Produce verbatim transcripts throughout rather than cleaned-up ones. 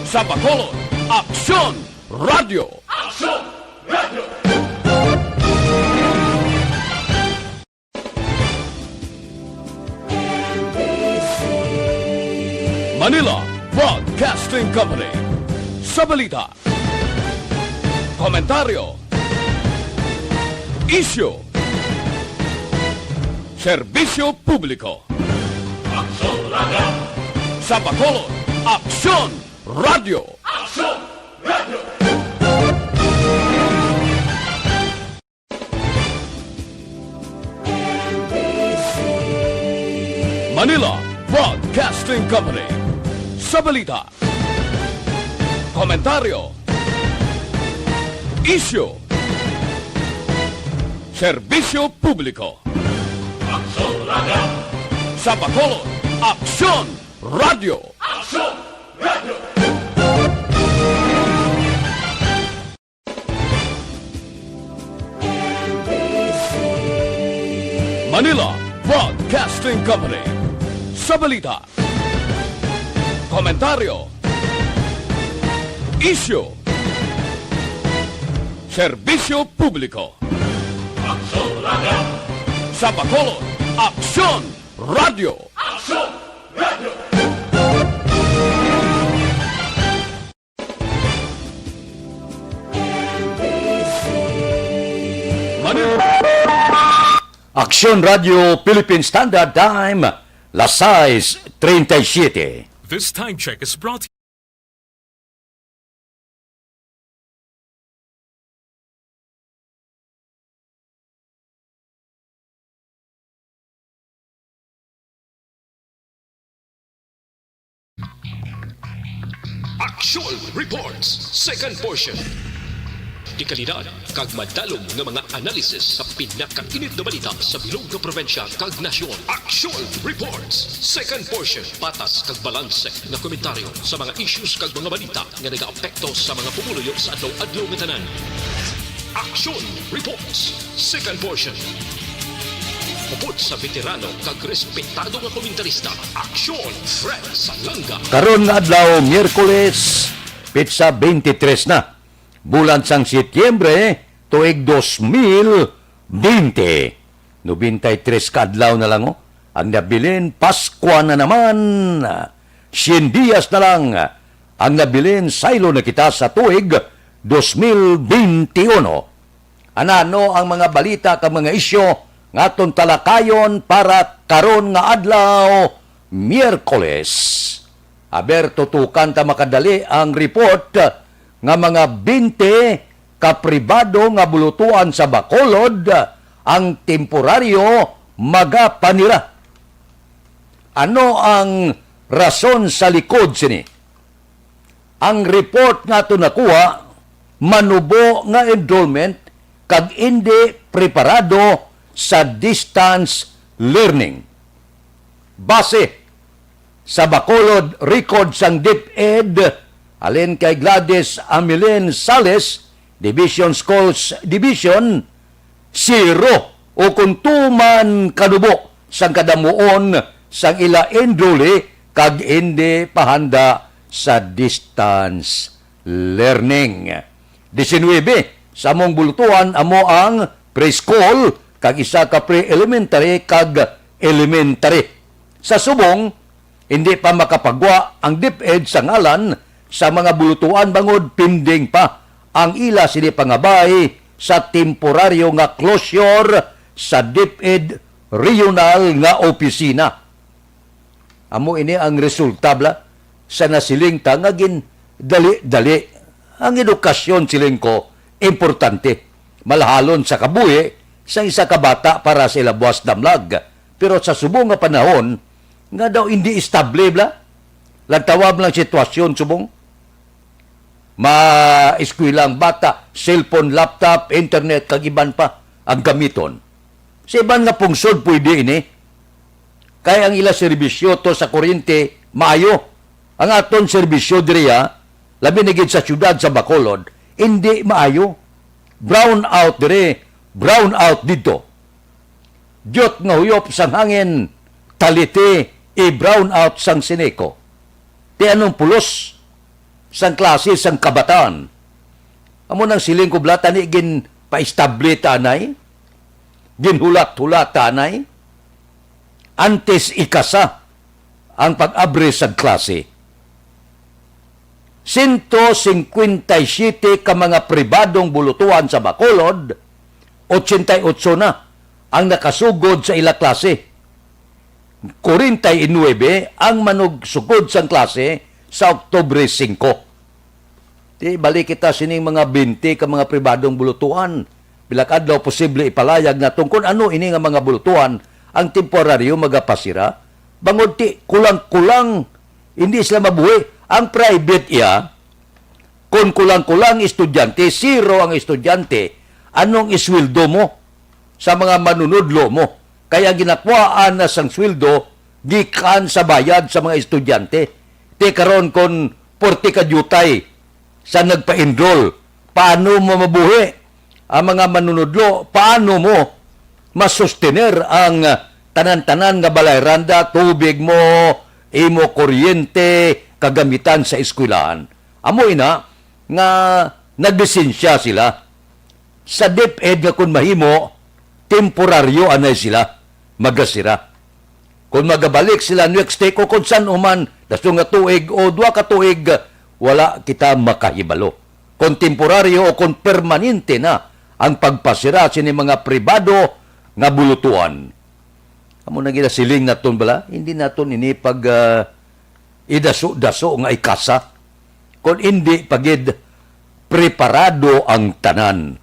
Sa Bacolod, Aksyon Radio. Aksyon Radio. Manila Broadcasting Company. Sa balita, komentaryo, isyu, serbisyo publiko. Aksyon Radio. Sa Bacolod, Aksyon Radio. Aksyon Radio. Manila Broadcasting Company. Sa balita, komentaryo, isyu, serbisyo publiko. Aksyon Radio. Sa Bacolod, Aksyon Radio. Aksyon Radio. Manila Broadcasting Company. Sa balita, komentaryo, isyu, serbisyo publiko. Aksyon Radio. Sa Bacolod, Aksyon Radio. Aksyon Radio. Manila. Aksyon Radio Philippine Standard Time, las sais treinta y siete. This time check is brought Aksyon Reports, second portion. Dekalidad kag madalom nga mga analysis sa pinakainit nga balita sa bilog nga probinsya kag nasyon. Aksyon Reports, second portion. Patas kag balanse nga komentaryo sa mga issues kag mga balita nga nagaapekto sa mga pumuluyo sa adlaw-adlaw nga tanan. Aksyon Reports, second portion. Upod sa veterano kag respetado nga komentarista, Aksyon Fred Salanga. Karon nga adlaw, Miyerkules, petsa twenty-three na, bulan sang Setyembre, tuig dos mil bente. Nobenta y tres ka adlaw na lang, oh, ang nabilin, Paskwa na naman. Syen diyas na lang ang nabilin, saylo na kita sa tuig dos mil bente uno. Anano ang mga balita kag mga isyu nga aton talakayon para karon nga adlaw, Miyerkules? Aber, tutukan ta makadali ang report nga mga bente ka pribado nga bulutuan sa Bacolod ang temporaryo magapanira. Ano ang rason sa likod sini? Ang report nga aton nakuha, manubo nga enrollment kag indi preparado sa distance learning. Base sa Bacolod record sang DepEd, halin kay Gladys Amilin Sales, Division Schools Division, zero o kon two man kanubo sang kadamuon sang ila enrollee kag indi pa handa sa distance learning. Disinuybe sa among bulutuan amo ang preschool kag isa ka pre-elementary kag elementary. Sa subong, hindi pa makapagwa ang DepEd sa ngalan sa mga bulutuan bangod pending pa ang ila sini pangabay sa temporaryo nga closure sa DepEd regional nga opisina. Amo ini ang resulta, bala, sa nasiling ta nga gindali-dali. Ang edukasyon, siling ko, importante. Malahalon sa kabuhi sa isa ka bata para sa ila buwas damlag. Pero sa subong nga panahon, nga daw hindi estable, bala, lantawa lang sitwasyon subong. Maeskwela ang bata, cellphone, laptop, internet, kag iban pa ang gamiton. Sa iban nga pungsod, pwede ini. Kay ang ila serbisyo to sa kuryente, maayo. Ang aton serbisyo diriya, labi na gid sa siyudad sa Bacolod, indi maayo. Brown out diri, brown out didto. Diyot nga huyop sang hangin, taliti, i-brown out sang Ceneco. Ti anong pulos sang klase sang kabataan? Amo nang siling ko, bala, tani ginpaestable ta anay, ginhulat-hulat ta anay, antes ikasa ang pag-abri sang klase. Sento singkwenta y siyete ka mga pribadong bulutuan sa Bacolod, ochenta y ocho na ang nakasugod sa ila klase. Kwarenta y nuebe ang manugsugod sang klase sa Oktubre singko. Di balik kita sining mga bente ka mga pribadong bulutuan. Pila ka adlaw posible ipalayag naton kon ano ini nga mga bulutuan ang temporaryo magapasira? Bangod ti kulang-kulang, hindi sila mabuhi. Ang private iya, kon kulang-kulang estudyante, zero ang estudyante, anong isweldo mo sa mga manunudlo mo? Kay ang ginakuhaan na sang sweldo gikan sa bayad sa mga estudyante. Ti karon, kon forty ka diutay sa nagpa-enroll, paano mo mabuhi ang mga manunudlo? Paano mo masustener ang tanan-tanan nga balay randa, tubig mo, imo kuryente, kagamitan sa eskwelahan? Amo ina nga naglisensya sila sa DepEd nga kon mahimo, temporaryo anay sila magasira. Kon magabalik sila next week o kon san-o man, daso nga tuig o duha ka tuig, wala kita makahibalo kon temporaryo o kon permanente na ang pagpasira sini mga pribado nga bulutuan. Amo na ginasiling naton bala, hindi naton ini pag, ah, idaso-daso nga ikasa. Kon indi pa gid preparado ang tanan.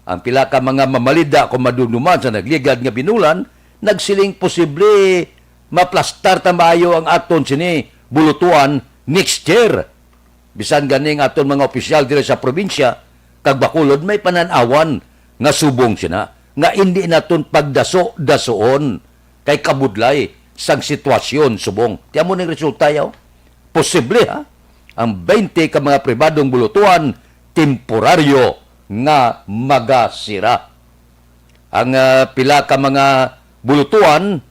Ang pila ka mga mamalida kon madumduman sa nagligad nga binulan, nagsiling posible maplastar ta maayo ang aton sini bulutuan next year. Bisan gani ang aton mga opisyal diri sa probinsya kag Bacolod may panan-awan nga subong sina nga indi naton pagdaso-dasoon kay kabudlay sang sitwasyon subong. Ti amo ning resulta, yaw? Posible, ha? Ang twenty ka mga pribadong bulutuan temporaryo nga magasira. Ang, ah, pila ka mga bulutuan,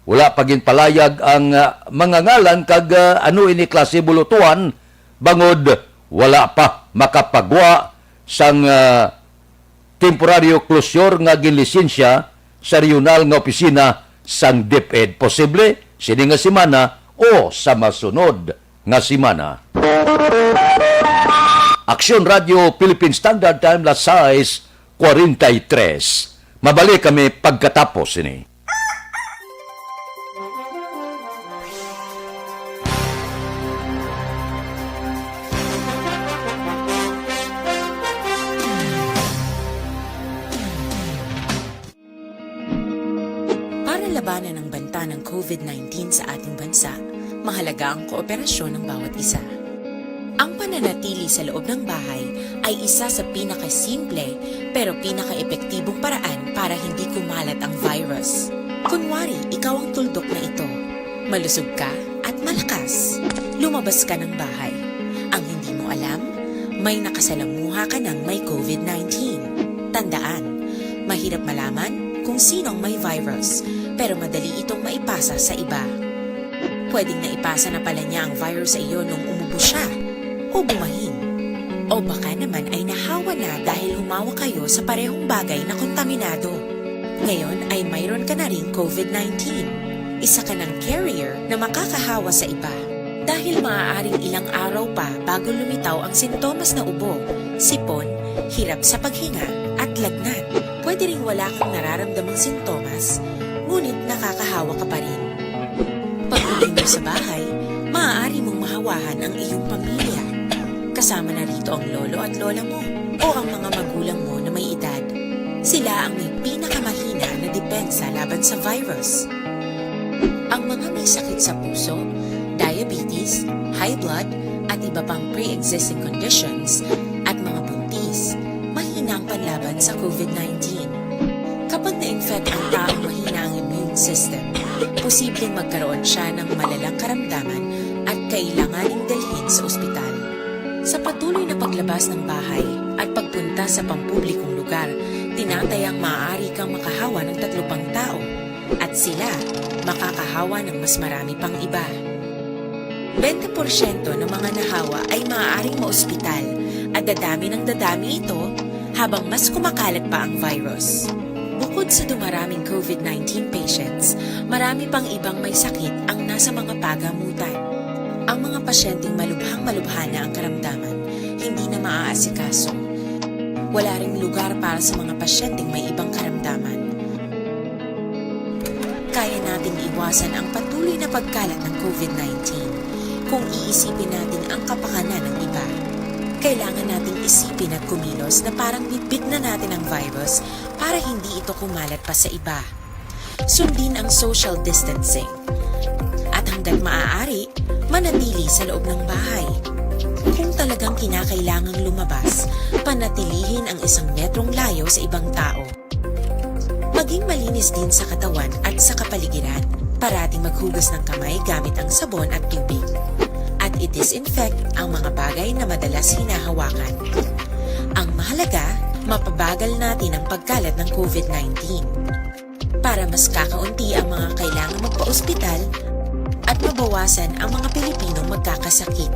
wala pa ginpalayag ang, ah, mga ngalan kag, ah, ano ini klase bulutuan, bangod wala pa makapagwa sang, ah, temporaryo closure nga ginlisensya sa regional nga opisina sang DepEd, posible sini nga semana o sa masunod nga semana. Aksyon Radio Philippine Standard Time, las sais cuarenta y tres. Mabalik kami pagkatapos sini. Para labanan ang banta ng covid nineteen sa ating bansa, mahalaga ang kooperasyon ng bawat isa. Ang pananatili sa loob ng bahay ay isa sa pinakasimple pero pinakaepektibong paraan para hindi kumalat ang virus. Kunwari, ikaw ang tuldok na ito. Malusog ka at malakas. Lumabas ka ng bahay. Ang hindi mo alam, may nakasalamuha ka ng may covid nineteen. Tandaan, mahirap malaman kung sino ang may virus, pero madali itong maipasa sa iba. Pwedeng naipasa na pala niya ang virus sa iyo nung umubo siya o bumahin. O baka naman ay nahawa na dahil humawak kayo sa parehong bagay na kontaminado. Ngayon ay mayroon ka na ring covid nineteen. Isa ka ng carrier na makakahawa sa iba. Dahil maaaring ilang araw pa bago lumitaw ang sintomas na ubo, sipon, hirap sa paghinga, at lagnat. Pwede ring wala kang nararamdamang sintomas, ngunit nakakahawa ka pa rin. Pag-uwi mo sa bahay, maaari mong mahawahan ang iyong pamilya. Kasama na rito ang lolo at lola mo o ang mga magulang mo na may edad. Sila ang may pinakamahina na depensa laban sa virus. Ang mga may sakit sa puso, diabetes, high blood, at iba pang pre-existing conditions, at mga buntis, mahina ang panlaban sa covid nineteen. Kapag na-infect ang taong mahina ang immune system, posibleng magkaroon siya ng malalang karamdaman at kailanganing dalhin sa ospital. Sa patuloy na paglabas ng bahay at pagpunta sa pampublikong lugar, tinatayang maaari kang makahawa ng tatlo pang tao at sila makakahawa ng mas marami pang iba. Bente porsyento ng mga nahawa ay maaaring maospital at dadami ng dadami ito habang mas kumakalat pa ang virus. Bukod sa dumaraming COVID nineteen patients, marami pang ibang may sakit ang nasa mga pagamutan. Ang mga pasyenteng malubhang-malubha na ang karamdaman, hindi na maaasikaso. Wala ring lugar para sa mga pasyenteng may ibang karamdaman. Kaya nating iwasan ang patuloy na pagkalat ng COVID nineteen kung iisipin natin ang kapakanan ng iba. Kailangan nating isipin at kumilos na parang bitbit na natin ang virus para hindi ito kumalat pa sa iba. Sundin ang social distancing. At hanggat maaari, manatili sa loob ng bahay. Kung talagang kinakailangang lumabas, panatilihin ang isang metrong layo sa ibang tao. Maging malinis din sa katawan at sa kapaligiran. Parating maghugas ng kamay gamit ang sabon at tubig. At i-disinfect ang mga bagay na madalas hinahawakan. Ang mahalaga, mapabagal natin ang pagkalat ng COVID nineteen. Para mas kakaunti ang mga kailangang magpa-ospital at mabawasan ang mga Pilipinong magkakasakit.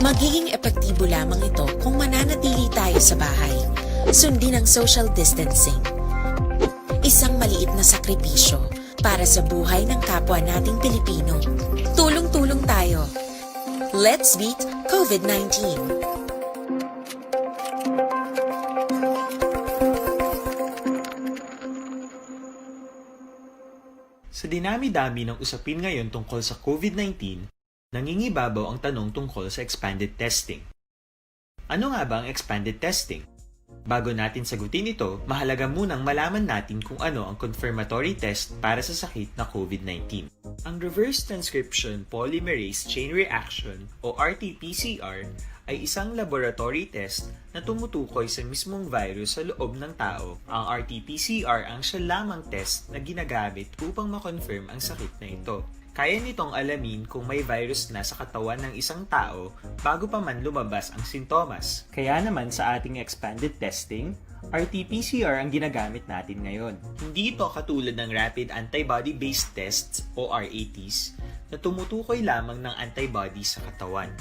Magiging epektibo lamang ito kung mananatili tayo sa bahay. Sundin ang social distancing. Isang maliit na sakripisyo para sa buhay ng kapwa nating Pilipino. Tulong-tulong tayo. Let's beat COVID nineteen. Sa dinami-dami ng usapin ngayon tungkol sa COVID nineteen, nangingibabaw ang tanong tungkol sa expanded testing. Ano nga ba ang expanded testing? Bago natin sagutin ito, mahalaga munang malaman natin kung ano ang confirmatory test para sa sakit na COVID nineteen. Ang reverse transcription polymerase chain reaction o R T P C R ay isang laboratory test na tumutukoy sa mismong virus sa loob ng tao. Ang R T P C R ang siya lamang test na ginagamit upang ma-confirm ang sakit na ito. Kaya nitong alamin kung may virus na sa katawan ng isang tao bago pa man lumabas ang sintomas. Kaya naman sa ating expanded testing, R T P C R ang ginagamit natin ngayon. Hindi ito katulad ng rapid antibody-based tests o R A Ts na tumutukoy lamang ng antibody sa katawan.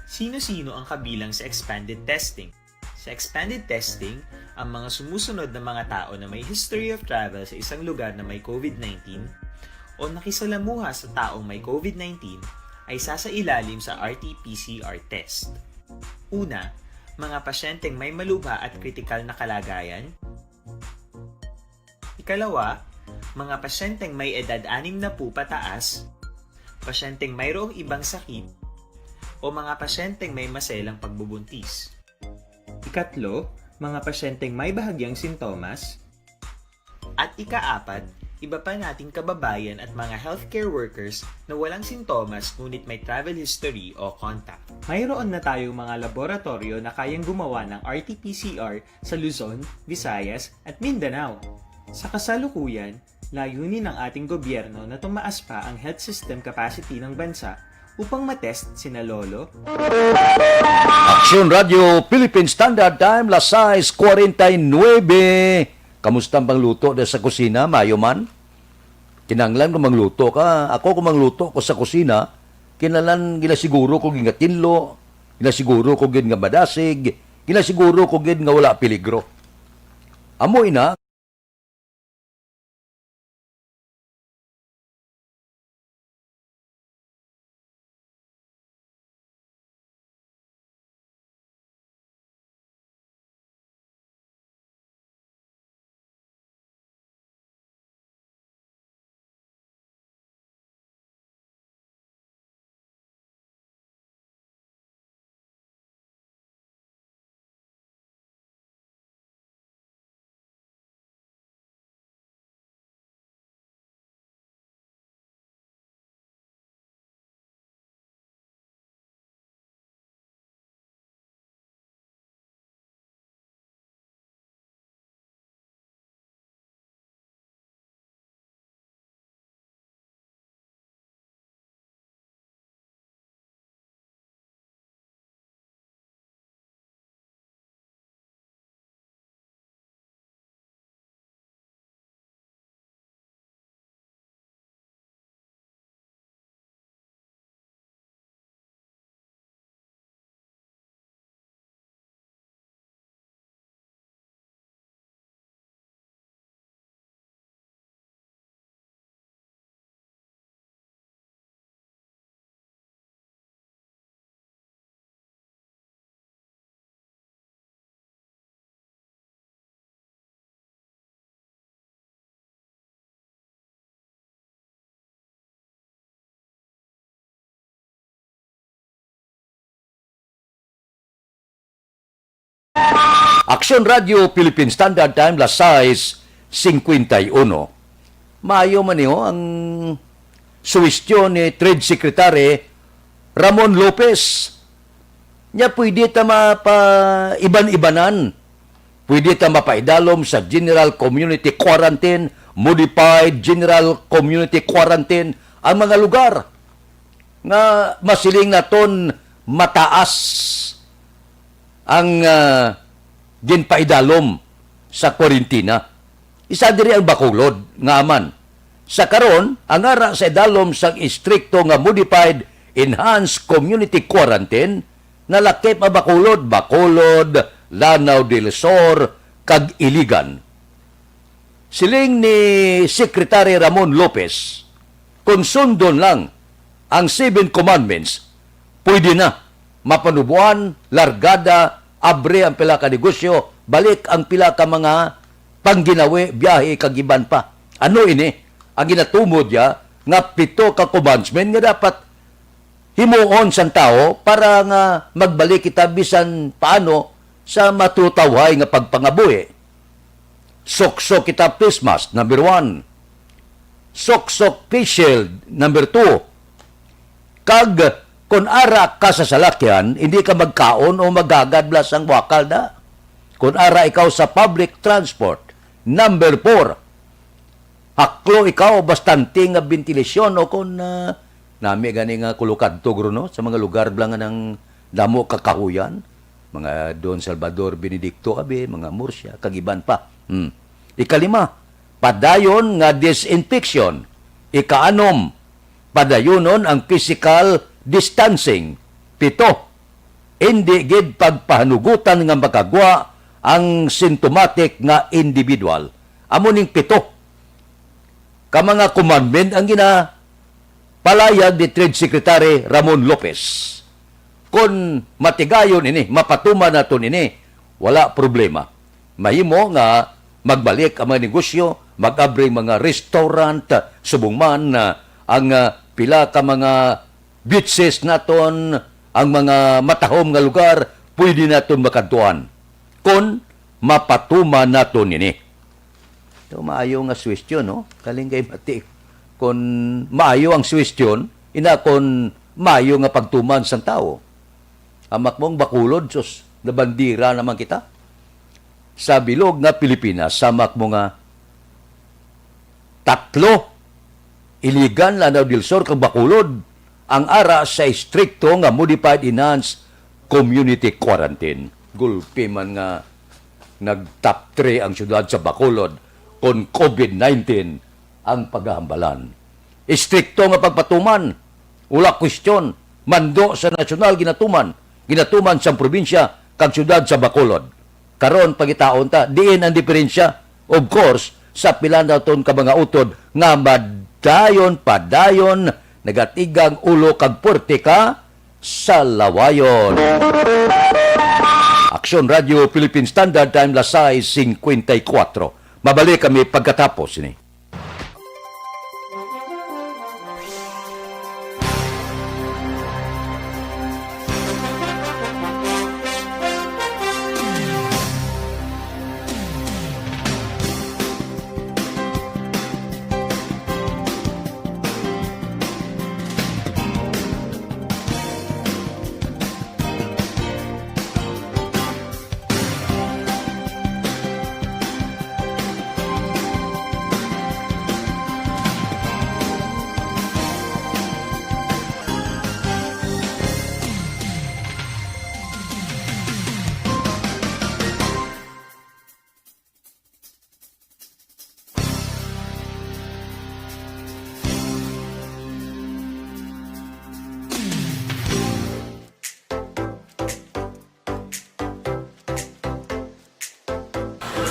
Sino-sino ang kabilang sa expanded testing? Sa expanded testing, ang mga sumusunod na mga tao na may history of travel sa isang lugar na may COVID nineteen o nakisalamuha sa taong may COVID nineteen ay sasailalim sa R T P C R test. Una, mga pasyenteng may malubha at kritikal na kalagayan. Ikalawa, mga pasyenteng may edad anim na po pataas, pasyenteng mayroong ibang sakit, o mga pasyenteng may maselang pagbubuntis. Ikatlo, mga pasyenteng may bahagyang sintomas. At ikaapat, iba pa nating kababayan at mga healthcare workers na walang sintomas ngunit may travel history o contact. Mayroon na tayong mga laboratoryo na kayang gumawa ng R T P C R sa Luzon, Visayas, at Mindanao. Sa kasalukuyan, layunin ng ating gobyerno na tumaas pa ang health system capacity ng bansa upang matest sina lolo, Aksyon Radio Philippine Standard Time, las sais cuarenta y nueve. Kamusta ang pangluto da sa kusina? Mayo man? Kinahanglan ko mangluto ka. Ako, kung mangluto ko sa kusina, kinahanglan ginasiguro ko gid nga tinlo, ginasiguro ko gid nga madasig, ginasiguro ko gid nga wala peligro. Amo ina. Aksyon Radio Philippine Standard Time, las sais cincuenta y uno. Maayo man niyo ang suwestyon ni Trade Secretary Ramon Lopez. Nya pwede ta mapaiban-ibanan. Pwede ta mapaidalom sa General Community Quarantine, Modified General Community Quarantine, ang mga lugar nga masiling naton mataas ang, ah, ginpaidalom sa kwarentina. Isa diri ang Bacolod nga aman. Sa karon, ang ara sa idalom sang istrikto nga Modified Enhanced Community Quarantine nalakip ang Bacolod, Bacolod, Lanao del Sur, kag Iligan. Siling ni Secretary Ramon Lopez, kung sundon lang ang Seven Commandments, pwede na mapanuboan, largada, abre ang pila ka negosyo, balik ang pila ka mga pangginawi, biyahe, kag iban pa. Ano ini? Ang ginatumod niya nga pito ka commandment nga dapat himuon sang tawo para nga magbalik kita bisan paano sa matutawhay nga pagpangabuhi. Suksok kita face mask, number one. Suksok face shield, number two. Kag kon ara ka sa salakyan, hindi ka magkaon o maghagad bala sang wakal da. Kon ara ikaw sa public transport, number four. Haklo ikaw bastante nga bentilasyon o kon, ah, nami gani nga kulukadto, guro, no? Sa mga lugar bala nga nang damo ka kahuyan, mga Don Salvador Benedicto, abi, mga Murcia, kag iban pa. Hmm. Ikalima, padayon nga disinfection. Ikaanom, padayonon ang physical distancing. Pito, indi gid pagpahanugutan nga makagwa ang sintomatic nga individual. Amo ning pito ka mga commandment ang ginapalayag ni Trade Secretary Ramon Lopez. Kon matigayon ini, mapatuman naton ini, wala problema. Mahimo nga magbalik ang mga negosyo, mag-abri mga restaurant, subong man, ah, ang, ah, pila ka mga beaches naton, ang mga matahom nga lugar, pwede naton makadtuan kon mapatuman naton ini. Ito, maayo nga suwestyon, no? Kaling kay mati, kon maayo ang suwestyon, ina kon maayo nga pagtuman sang tawo. Amak mong Bacolod, sus, nabandira naman kita. Sa bilog nga Pilipinas, samak mo nga tatlo, Iligan, Lanao del Sur, kag Bacolod, ang ara sa istrikto nga modified enhanced community quarantine. Gulpi man nga nag-top three ang siyudad sa Bacolod kon covid nineteen ang pagahambalan. Istrikto nga pagpatuman, wala kwestyon, mando sa nasyonal ginatuman, ginatuman sang probinsya kag siyudad sa Bacolod. Karon, pangitaon ta, diin ang diferensya? Of course, sa pila naton ka mga utod nga madayon padayon nagatigang ulo kag puwerte ka sa lawayon. Aksyon Radio Philippine Standard Time, las sais cincuenta y cuatro. Mabalik kami pagkatapos ni.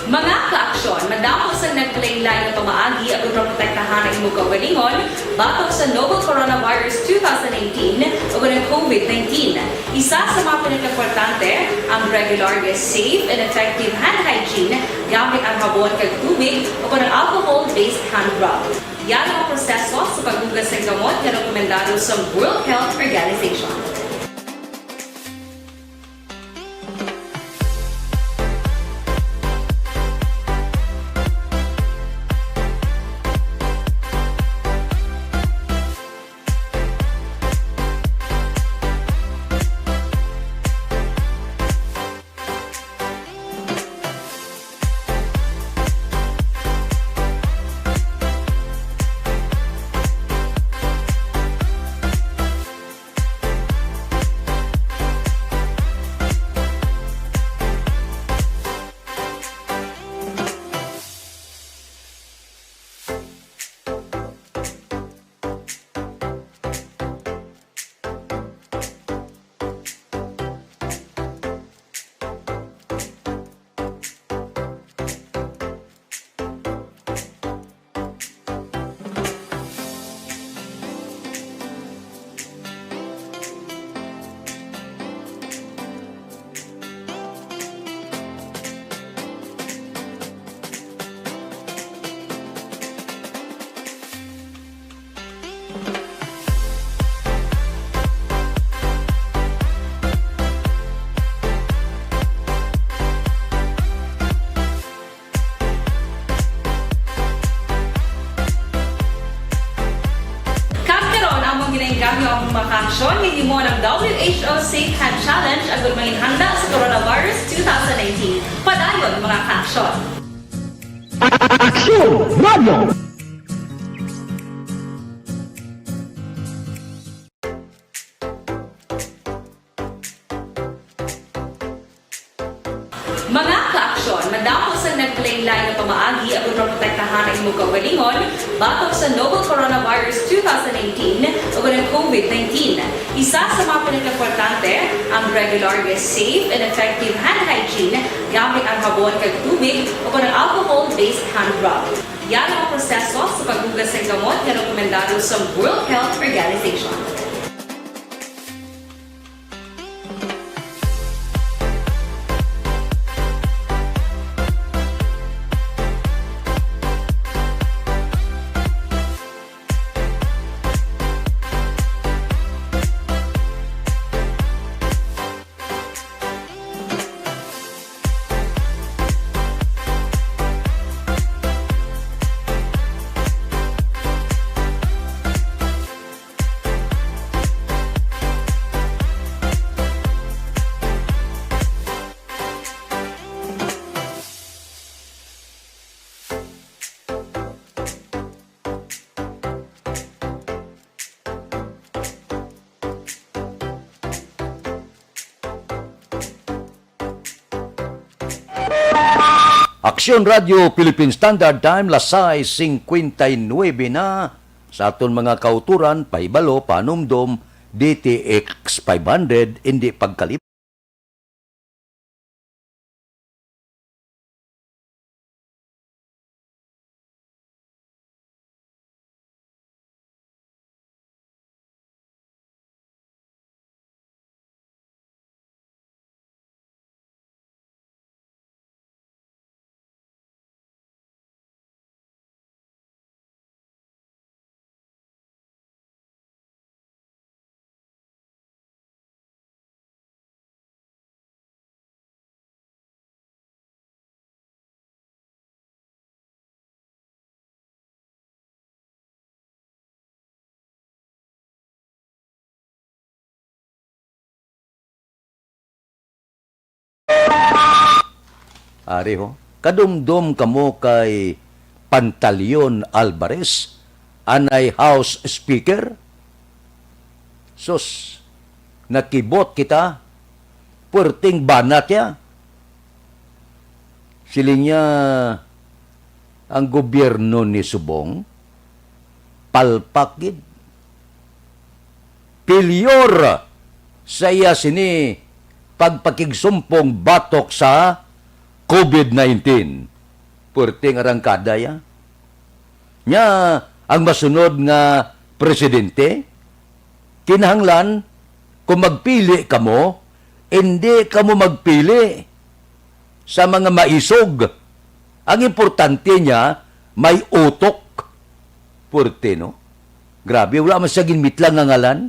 Mga ka-aksyon, madamo sang naglain-lain nga pamaagi aron maprotektahan ang imo kaugalingon batok sa novel coronavirus two thousand nineteen o kon ang covid nineteen. Isa sa mga pinakaimportante ang regular nga safe and effective hand hygiene gamit ang habon kag tubig o kon ang alcohol-based hand rub. Yari ang proseso sa paghugas sang gamot nga rekomendado sa World Health Organization. W H O Safe Hand Challenge agud manginhanda sa Coronavirus two thousand nineteen. Padayon, mga ka-aksyon! Aksyon Radio! Mga ka-aksyon, madamo sang naglain-lain nga pamaagi agud maprotektahan ang imo kaugalingon batok sa novel coronavirus two thousand nineteen ug ang COVID nineteen. Isa sa mga pinakaimportante ang regular nga safe and effective hand hygiene gamit ang habon kag tubig ug ang alcohol-based hand rub. Yara ang proseso sa paghugas sang kamot nga rekomendado sa World Health Organization. Aksyon Radio Philippine Standard Time, las sais cincuenta y nueve na. Sa aton mga kauturan, pahibalo, panumdom, D T X five hundred, hindi pagkalimot. Ari ho, kadumdom kamo kay Pantaleon Alvarez, anay House Speaker? Sus, nakibot kita. Puwerteng banat ya. Siling niya, ang gobyerno ni subong, palpak gid. Pilyor sa iya sini pagpakigsumpong batok sa COVID nineteen. Puwerteng arangkada ya. Nya, ang masunod nga presidente, kinahanglan, kung magpili kamo, indi kamo magpili sa mga maisog. Ang importante niya, may utok. Puwerte, no? Grabe, wala man siya ginmitlang nga ngalan.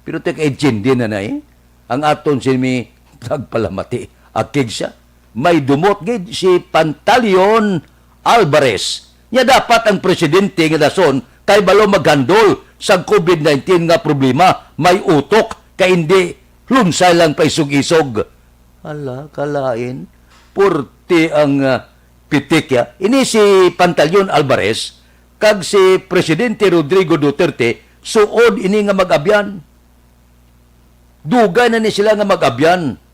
Pero tika-intindi na na eh. Ang aton si mi nagpalamati. Akig siya. May dumot gid si Pantaleon Alvarez. Nya dapat ang presidente nga dason kay balo maghandol sa COVID nineteen nga problema, may utok, kay indi lunsay lang paisog-isog. Hala, kalain, purti ang, ah, pitik ya. Ini si Pantaleon Alvarez kag si Presidente Rodrigo Duterte, suod ini nga mag-abyan. Dugay na ni sila nga mag-abyan.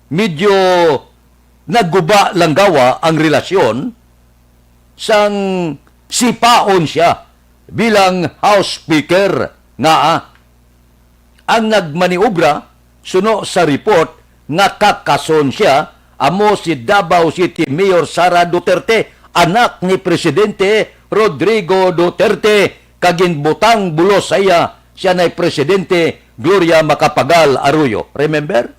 Medyo nagguba lang gawa ang relasyon sang sipaon siya bilang House Speaker nga, ah, ang nagmaniobra suno sa report nga kakason siya amo si Davao City Mayor Sara Duterte, anak ni Presidente Rodrigo Duterte, kag ginbutang bulos sa iya siya nay Presidente Gloria Macapagal Arroyo. Remember?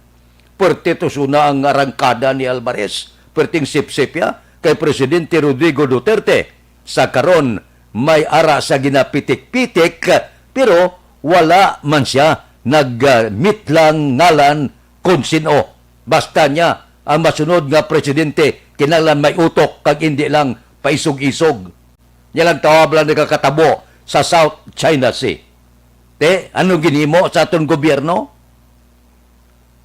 Puwerte to suna ang arangkada ni Alvarez. Puwerteng sipsip ya kay Presidente Rodrigo Duterte. Sa karon, may ara sa ginapitik-pitik, pero wala man siya nagmitlang ngalan kon sin-o. Basta niya, ang masunod nga presidente kinahanglan may utok kag indi lang paisog-isog. Niya lang tawab lang nagakatabo sa South China Sea. Te, ano ginhimo sa aton gobyerno?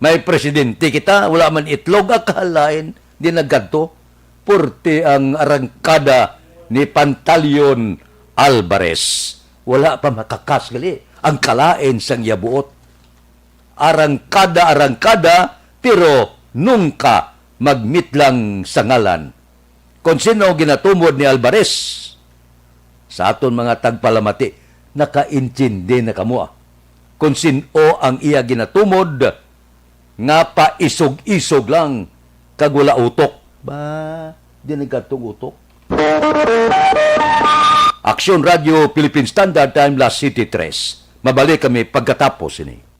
May presidente kita, wala man itlog, akalain, di nagkadto. Purti ang arangkada ni Pantaleon Alvarez. Wala pa makakas gali ang kalain sang iya buot. Arangkada, arangkada, pero nungka magmitlang sa ngalan. Kon sin-o ginatumod ni Alvarez, sa aton mga tagpalamati, nakaintindi na kamo, ah. Kon sin-o ang iya ginatumod, nga paisog-isog lang kag wala utok. Ba, di nagkadtong utok. Aksyon Radio Philippine Standard Time, las siete tres. Mabalik kami pagkatapos ini.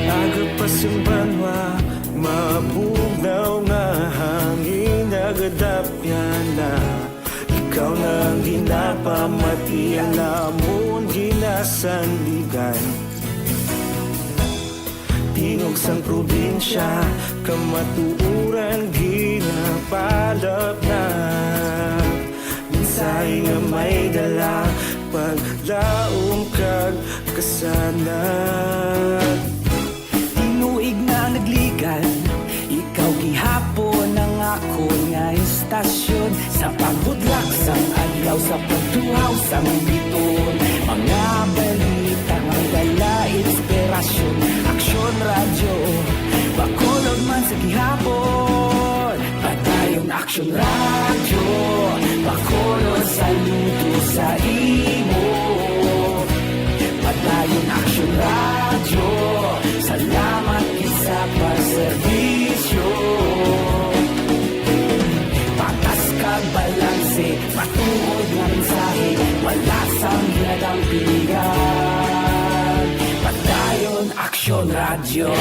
Aga pa sing banwa, mabugnaw nga hangin, nagadapyan na. Ikaw na ang ginapamati, ang amon ginasandigan. Tingog sang probinsya, kamatuoran ginapalapnap. Mensahe nga may dala, paglaom kag kasanag. Tinuig na nagligan, ikaw gihapon ang akon nga istasyon. Sa pagbudlak sang adlaw, sa pagtuhaw sang bituon, mga balita nga dala inspirasyon. Aksyon Radyo, Bacolod man sa gihapon. Padayon Aksyon Radyo, Bacolod, saludo sa imo. Padayon Aksyon Radyo, salamat gid sa pagserbisyo. Patas kag balanse, matuod nga mensahe, wala sang ginadang piligan. Padayon Aksyon Radyo.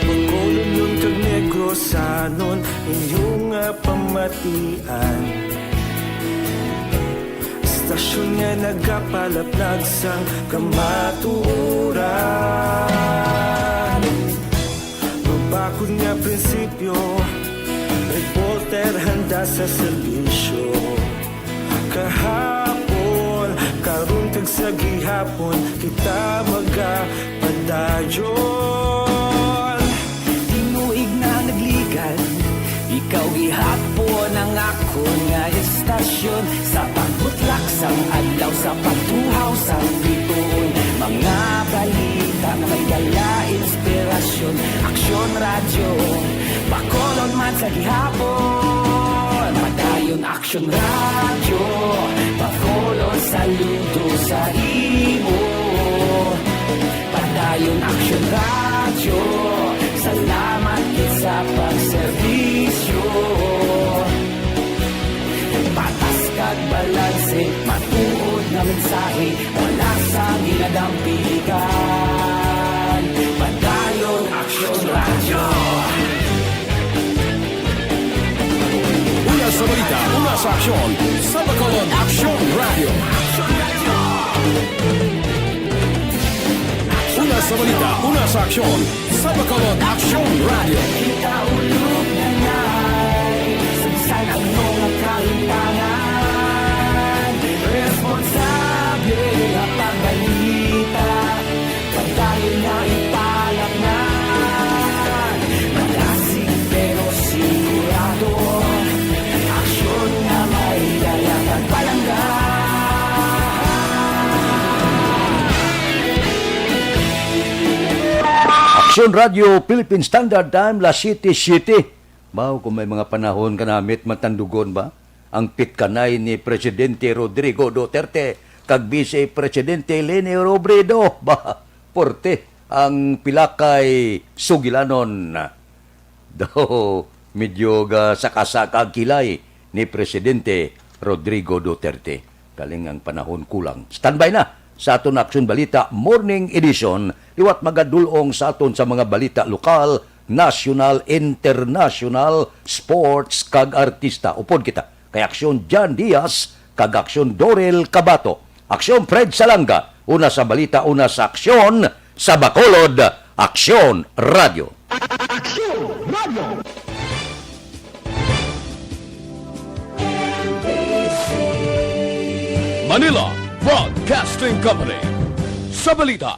Bacolodnon kag Negrosanon, inyo nga pamatian. Istasyon nga nagapalaplag sang kamatuoran. Mabakod nga prinsipyo, reporter handa sa serbisyo. Kahapon, karon kag sa gihapon, kita magapadayon. Tinuig na nagligan, ikaw gihapon ang akon nga istasyon. Sa pagbutlak sang adlaw, sa pagtuhaw sang bituon, mga balita nga may dala inspirasyon. Aksyon Radyo, Bacolod man sa gihapon. Padayon Aksyon Radyo, Bacolod, saludo sa imo. Padayon Aksyon Radyo, salamat gid sa pagserbisyo. Patas kag balanse, matuod nga mensahe, wala sang ginadampigan. Padayon Aksyon Radyo. Una sa balita, una sa aksyon, sa Bacolod Aksyon Radyo. Una sa balita, una sa aksyon, sa Bacolod Aksyon Radyo. Kita ulog na nai, sa bisan ano nga kahimtangan, responsable nga pagbalita. Padayon nga ipalapnan, malasig pero sigurado, aksyon nga may dala kag palangga. Aksyon Radio Philippine Standard Time, las siyete siyete. Baw, kung may mga panahon ka namit matandugon ba? Ang pitkanay ni Presidente Rodrigo Duterte kag Vice Presidente Leni Robredo. Ba, porte ang pilakay sugilanon. Daw, medyo ga saka-saka ang kilay ni Presidente Rodrigo Duterte. Kaling ang panahon kulang. Standby na sa aton Aksyon Balita Morning Edition. Liwat magadulong sa aton sa mga balita lokal, nasyonal, internasyonal, sports, kag artista. Upod kita kay Aksyon Jan Diaz kag Aksyon Dorel Cabato. Aksyon Fred Salanga, una sa balita, una sa aksyon, sa Bacolod, Aksyon Radio. Aksyon Radio. Manila Broadcasting Company. Sa balita,